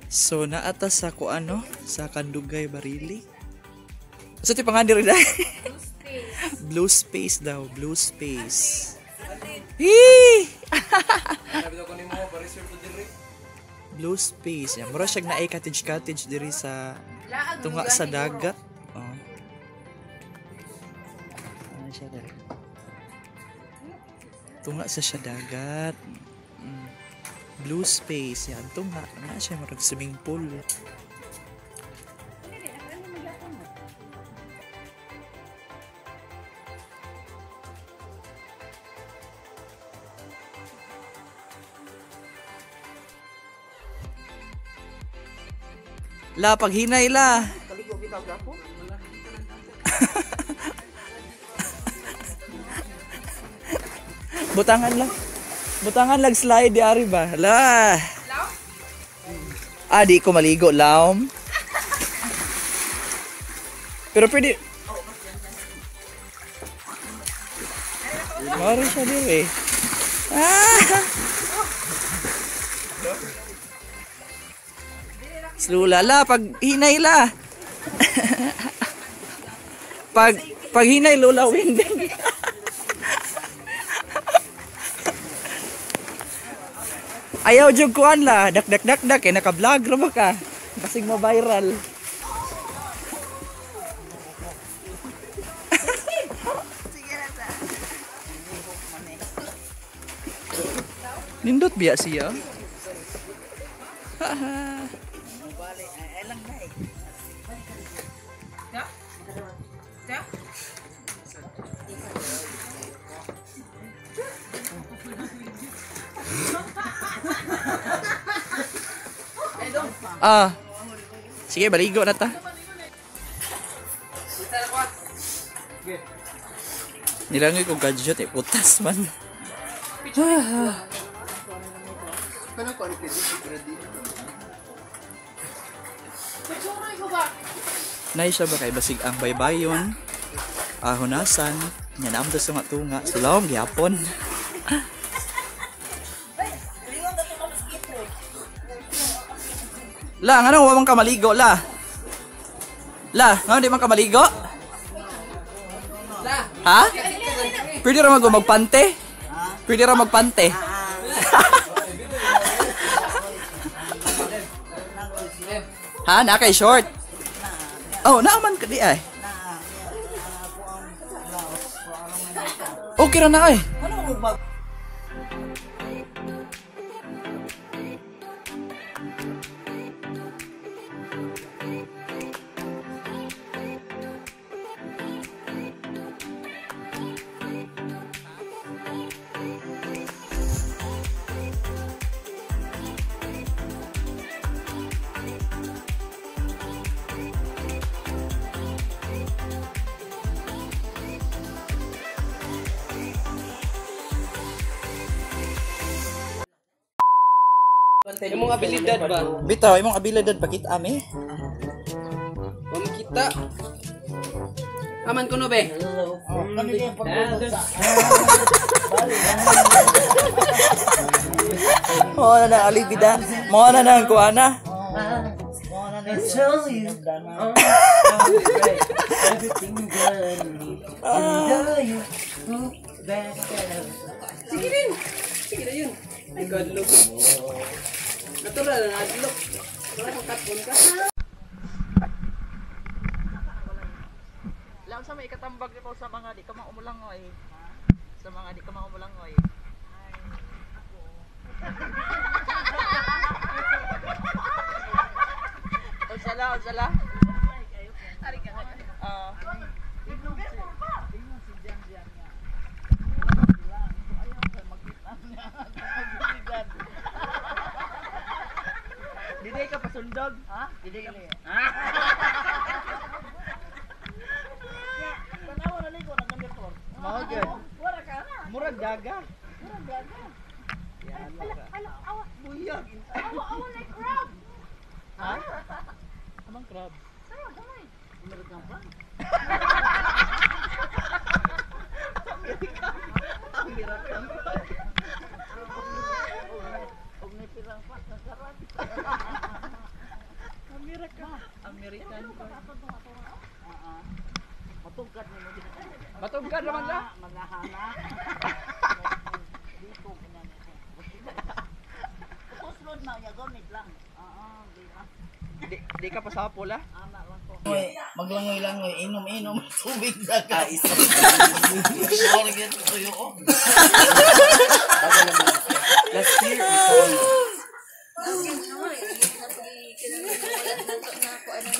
So naata sa kuano sa Kandugay Barili. Sa ti pangan diri dai? Blue Space daw, Blue Space. Hee! Blue Space. Ya, mura siya naay cottage cottage diri sa tunga sa dagat. Oh. Ano siya diri? Tunga sa siya dagat. Blue Space yan tunga na siya murag swimming pool. La paghinay la. Butangan lang. Butangan lag slide di ari ba? La. Ah, di ko maligo, laom. Pero pwede. Mari siya diri. Ah! Slula la pag hinay la. Pag hinay lola winding. Ayaw jud kuan la, dak dak dak dak kay naka-vlog ra ba ka? Basig mo viral. Nindot biya siya. Ah. Sige, baligo na ta. Nilangoy ko gadget eh, putas man. Nay siya ba kay basig ang baybayon, ahunasan, nya naamdo sa tunga, sulong gyapon. La, ngano wa man ka maligo la? La, ngano di man ka maligo? Ha? Pwede ra magpante? Pwede ra magpante? Ha, na kay short. Oh, naaman ka di ay. Okay ra na ay. Imong abilidad ba? Bitaw, imong abilidad pakita ami. Pamkita. Aman kuno be. Mo na na alibida. Mo na na ang kuana. Sige din. Sige na yun. Ay, God, look. Natural na, look. Wala kang katpon ka. Lang sa may ikatambag nito sa mga di ka maumulangoy. Sa mga di ka maumulangoy. Ay, ako. Usala, usala. Dili ka pasundog? Ha? Dili ka. Tanawa na liko na ganito. Mao gyud. Wala ka na. Murag daga. Murag daga. Ala, ala, buyag. Awa, awa na crab. Ha? Amang crab. Sayo, gamay. American pa. American. American. Og ni pirang pa sa karat. American corn. Matugkad mo mo. Matugkad naman la. Magahana. Dito ganyan ito. Kusod na ya gomit lang. Oo, di ba? Di ka pasapol ah. Ama lang ko. Maglangoy-langoy, inom-inom, tubig sa kais. Sorry, tuyo ko. Last year, we saw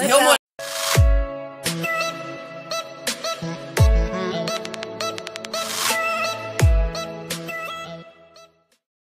Yo mo.